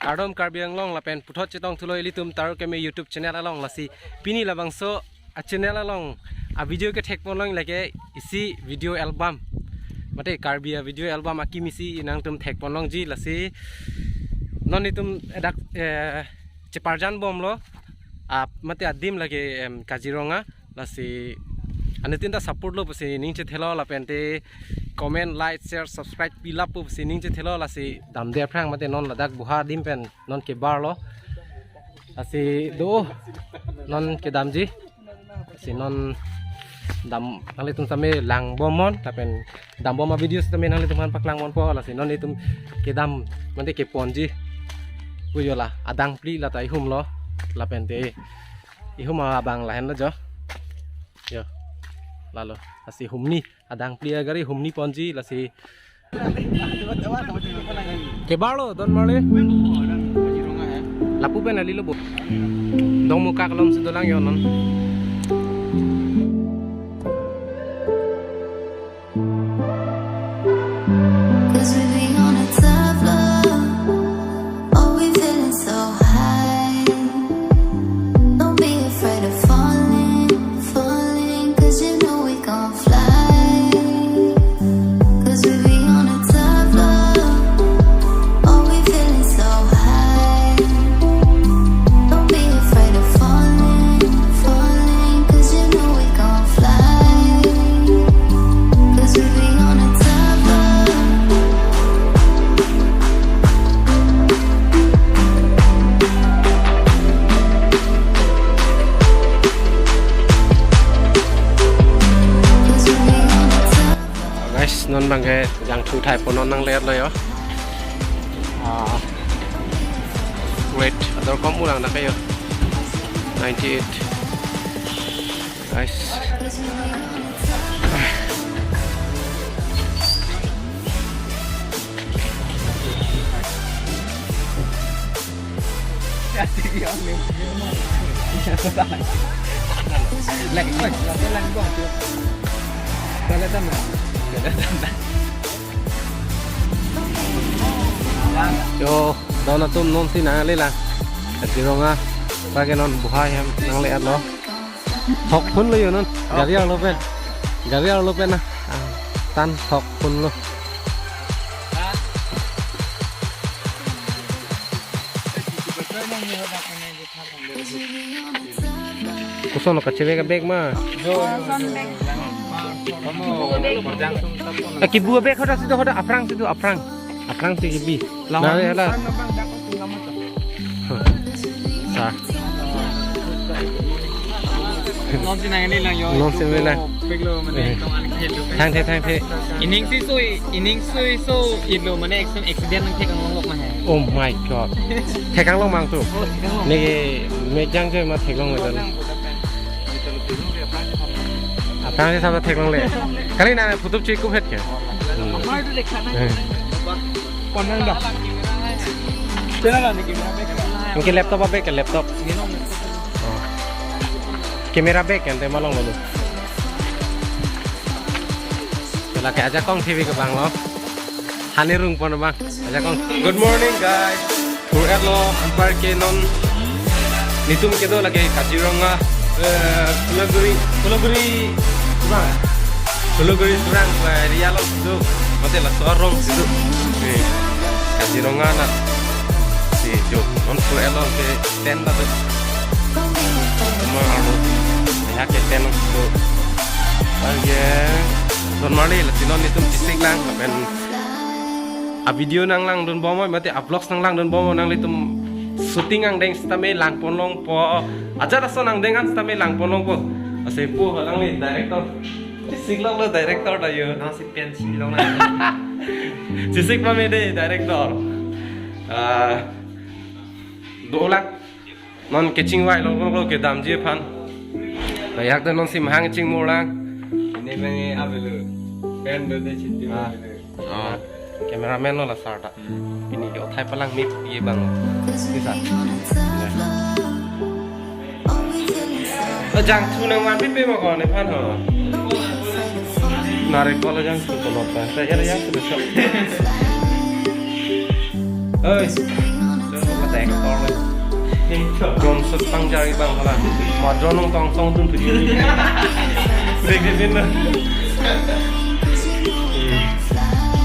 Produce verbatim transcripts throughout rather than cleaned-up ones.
Kardom Karbi Anglong lapen puthot chetongthulo ilitum Taru Keme YouTube channel along, lasi pini labangso a channel along a video kethekponlong lake isi video album. Mate Karbi a video album akim isi nangtum thekponlongji, lasi non itum dak, eh, cheparjan bomlo. A mate adim lake, em, Kaziranga. Lasi anuttin ta support lo pusi ning chethelo, lapente comment, like, share, subscribe pilap pu pusi ning chethelo. Lasi damde aphrang mate non ladak buha adim pen non kebarlo. Lasi do non kedamji. Lasi non dam nanglitum same langbomnon, lapen dambom a video sitame nanglitum aphan paklangponpo. Lasi non itum kedam mate keponji. Pujola adang phli lata ihumlo, lapente ihum abang lahenlo jo. Yo. Lalo. Lasi humni. Adang phli agari humni ponji, lasi. Kebarlo, don marli. Lapu pen alilo bo. Dongmukak alomsi dolang yo non. 'Cause we be on a top floor. Oh, we feeling so high. Don't be afraid of falling, falling, 'cause you know we gon' fly. 'Cause we be on a top floor. Oh, we feeling so high. Don't be afraid of falling, falling, 'cause you know we gon' fly. 'Cause we be on a top floor. Guys, non bangke jangthu thaipo, non nangletlo yo. Ah, rate ador kom ulang dak yo. Ninety-eight. Guys. Yo, don atum nonsi nanglelang. Kaziranga, bangke non buha hem nangletlo. Thok phun lo yo non. Gari arlo pen. Gari arlo pen na. Ah, tan thok phun lo. Koson kachebek abek ma. Eh, kebu abek hoda situ, hoda aphrang situ, aphrang. Aphrang si kebi. Nah, ya lah. Sa. Nonsi nanglelang yo. Nonsi nanglelang. Peklo mane. Eh. Tong an khel lo. Thangthe, thangthe. Ining si so, ining si so, ilo mane accident, accident nangtheklong lok ma he. Oh my God. Theklong mang tu. Oh, theklong. Neke mejang je ma theklong medan. Aphrang si sab theklongle. Kali na photo chekup het ke. Hmm. Eh. Konang dah. Channel ani camera bag. Anke laptop abek ke, laptop. Oh. Camera bag kan te malong lalu. Lake ajakong T V kebang lo. Hani rungpon abang. Ajakong. Good morning, guys. Thur-etlo anparke non. Netum kedo lake Kaziranga, eh, Phuloguri, Phuloguri, Surang. Phuloguri Surang, eh, area along situ. Mate laso arong situ. Eh, Kaziranga na. Si jo. Non thur-etlo ke tent ta tu. Cuma anu. Ya ke tent tu. Oke. Don marli, lasi non netum chesik lang, lapen a video nanglangdun bomnon, mate a vlogs nanglangdun bomnon, nanglitum shooting angdeng sitame langponlongpo. Ajat ason angdeng an sitame langponlongpo. Ase pu ho nangli director. Chesik longlo director ta yo. Nangsi pen si long na. Chesik pame de director. Ah, dolang. Non kechingvai longlo kedamji aphan. Layak de nonsi mahang chingmurlang. Ini bang avelo. Pen do de chiti. Ah. Oh. Cameraman lo la sir ta. Hmm. Pini ke othai palang mik ye bang. Bisa. Eh, jangthu nangvanpipe ma ko nephan ho. Nari ko la jangthu ko lo pa. Sa ya jangthu sa. Oi. Actor. Drone shoot pangjar-i abang hala. Mo drone nangtong song dun tuju. Dek dek din na. Hmm.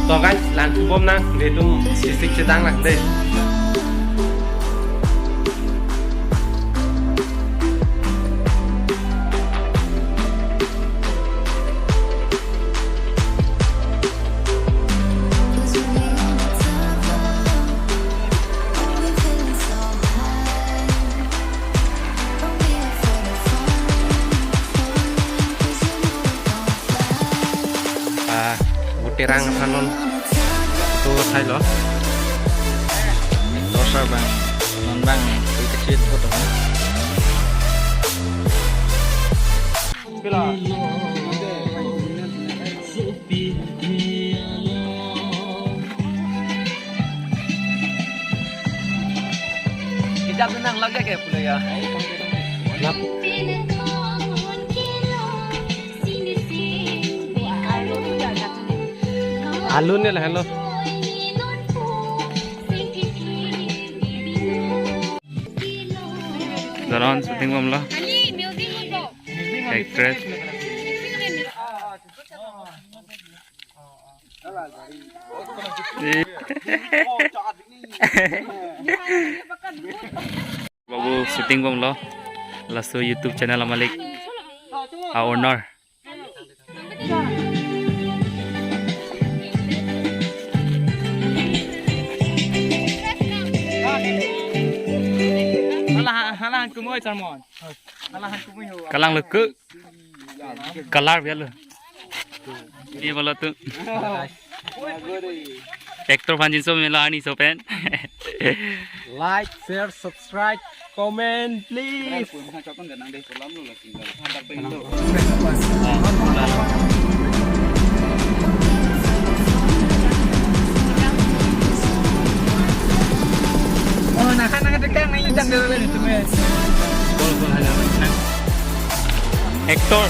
To guys, la-an thu bom nang, nelitum sisik chetang nang dei. Ah, Buterang aphan non. Tu thai lo. Dosa bang, non bang, tu kecil foto. Kijap nang lagi ke pula ya. Lap. Alun ya lah, hello. Doron shooting bomlo. Actress. Babu shooting bomlo. Laso YouTube channel amalik a-owner. Hala, hala kumoi charmon. Hala kumoi ho. Kalang leke. Color bialo. Ini bolo tu. Actor aphan jinso melo ani so pen. Like, share, subscribe, comment, please. Oh, nah, kan nang tekan nang yutang dulu ni tu me. Bol, bol, hala, nang. Actor.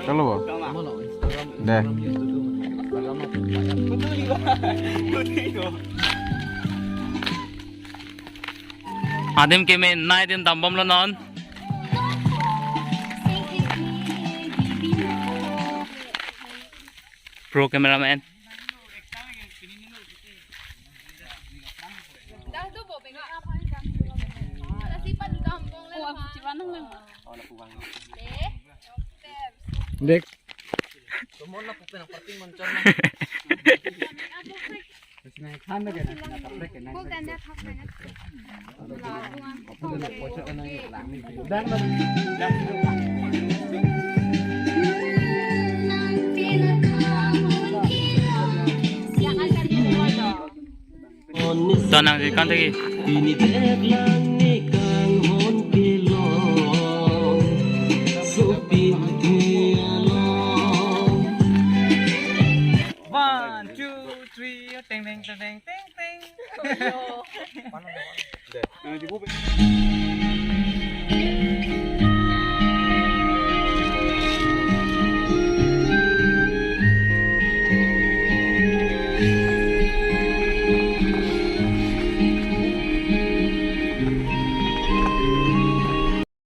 Hello, bo. Deh. Adim keme nai adim dambomlo non. Pro cameraman. Dek. To nang si kan tegi. Ini dek lang ni kanghon kelong, sopin ke along. One, two, three, teng, teng, teng, teng, teng, teng. Oh, yo. Nang di bu be.